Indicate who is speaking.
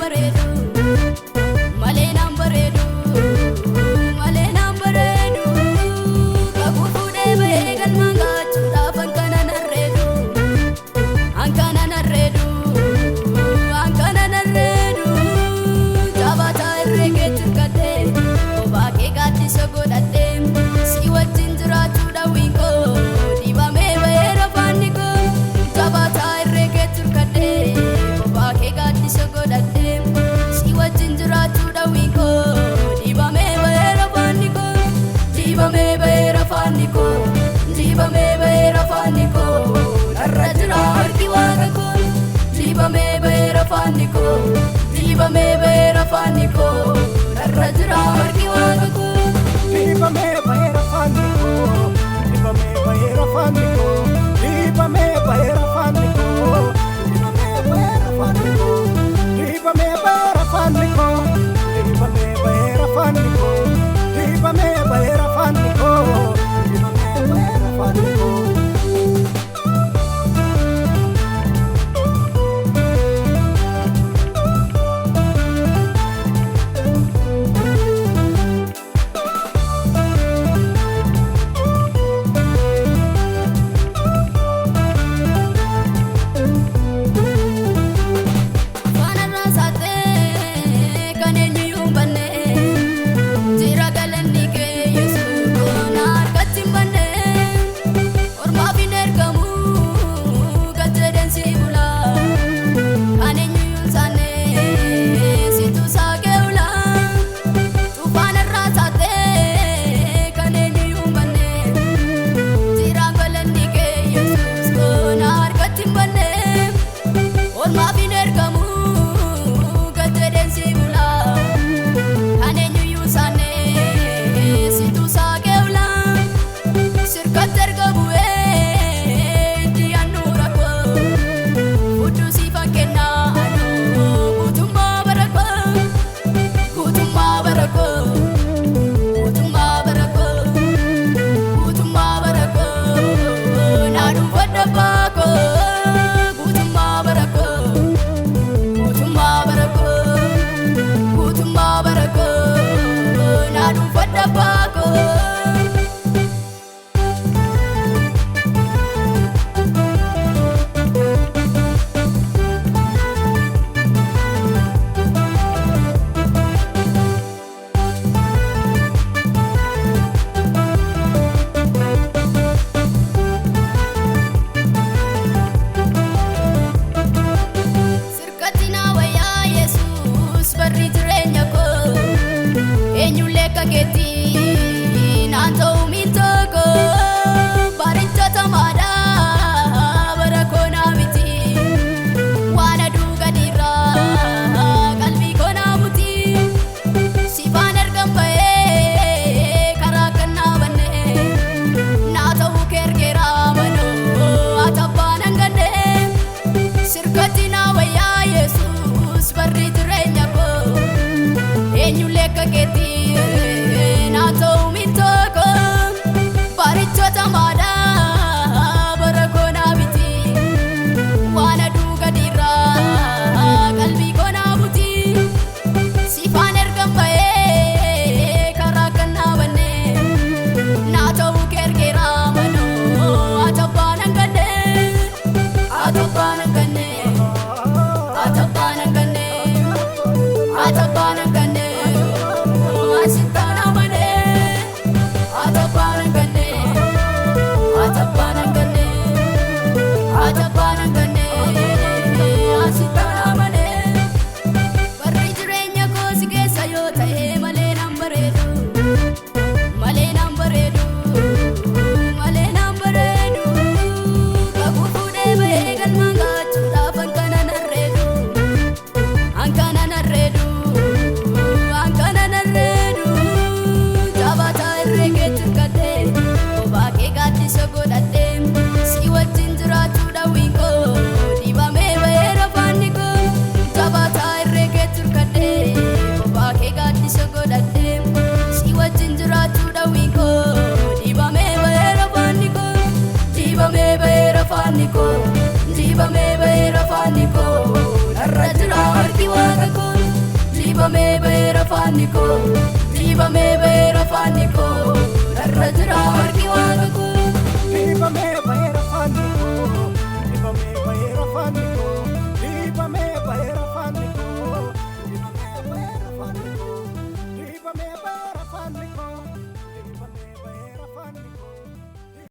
Speaker 1: bareedu, malee naan bareedu, malee naan bareedu. Kakuu fuudhee bahee galmaan gaachuudhaaf hankana narreedu, hankana narreedu, hankana narreedu. Jabaataa irree keetti hirkadhee, kophaa kee gaaddisa godhadhee, si wajjin jiraachuu dhawwiin koo dibamee baheera faanni koo. Jabaataa irree keetti hirkadhee, kophaa kee gaaddisa godhadhee, si wajjin jiraachuu dhawwiin koo dibamee baheera faanni koo. Dibamee baheera faanni koo, dibamee baheera faanni koo, narra jira harki waaqa koo. Dibamee baheera faanni koo, dibamee baheera faanni koo, narra jira harki waaqa koo.
Speaker 2: Dibamee baheera faanni koo, dibamee baheera faanni koo, dibamee baheera faanni koo, dibamee baheera faanni koo, dibamee baheera faanni koo, dibamee baheera faanni koo, dibamee baheera faanni koo, dibamee baheera faanni koo.
Speaker 1: Faanarraa saaxee kan eenyuyyuu hin banne, jira galanni kee Yesuus na harkatti hin banne. Ormaaf hin ergamu gad jedheen si bula, kan eenyuyyuu hin saanne situ saaqee ula. Tufaanarraa saaxee kan eenyuyyuu hin banne, jira galanni kee Yesuus na harkatti hin banne. Ormaaf hin ergamu gad jedheen si bula, kan eenyuyyuu saanne situ saaqee ula. Sirkatti erga bu'ee itti handhuura koo, hudduu siifan kennaa anuu guutummaa bara koo, guutummaa bara koo, guutummaa bara koo, guutummaa bara koo, naa dhuunfadha abbaa koo, guutummaa bara koo, guutummaa bara koo, guutummaa bara koo, naa dhuunfadha abbaa koo. Sirkatti na wayyaa Yesuus barri jireenya koo, eenyullee akka keetti naan ta'u miin tokko. Baricha tamaadha bara koo naa miti, waan aduu gadiirraa qalbii koo naa muti. Sifaan ergan bahee karaa kan naa banne, naa ta'uu kerkeera manoo atabbaan hanganne. Sirkatti na wayyaa Yesuus barri jireenya koo, eenyullee akka keetti naa ta'u min tokko. Barichoota maadhaa bara koo naa miti, waan aduu gadiirraa qalbii koo naa buti. Sifaan ergan bahee karaa kan naa banne, naa ta'uu kerkeera manoo atabbaan hanganne, atabbaan hanganne, atabbaan hanganne, atabbaan hanganne, asittaan amane, atabbaan hanganne, atabbaan hanganne, atabbaan hanganne, asittaan amane. Barri jireenya koo si keessa yoo ta'e malee nan bareedu, malee nan bareedu, malee nan bareedu. Kakuu fuudhee bahee galmaan gaachuudhaaf hankana narreedu, hankana narreedu, Dhiibamee ba'eera faanni koo, dhiibamee ba'eera faanni koo, narra jira warqi.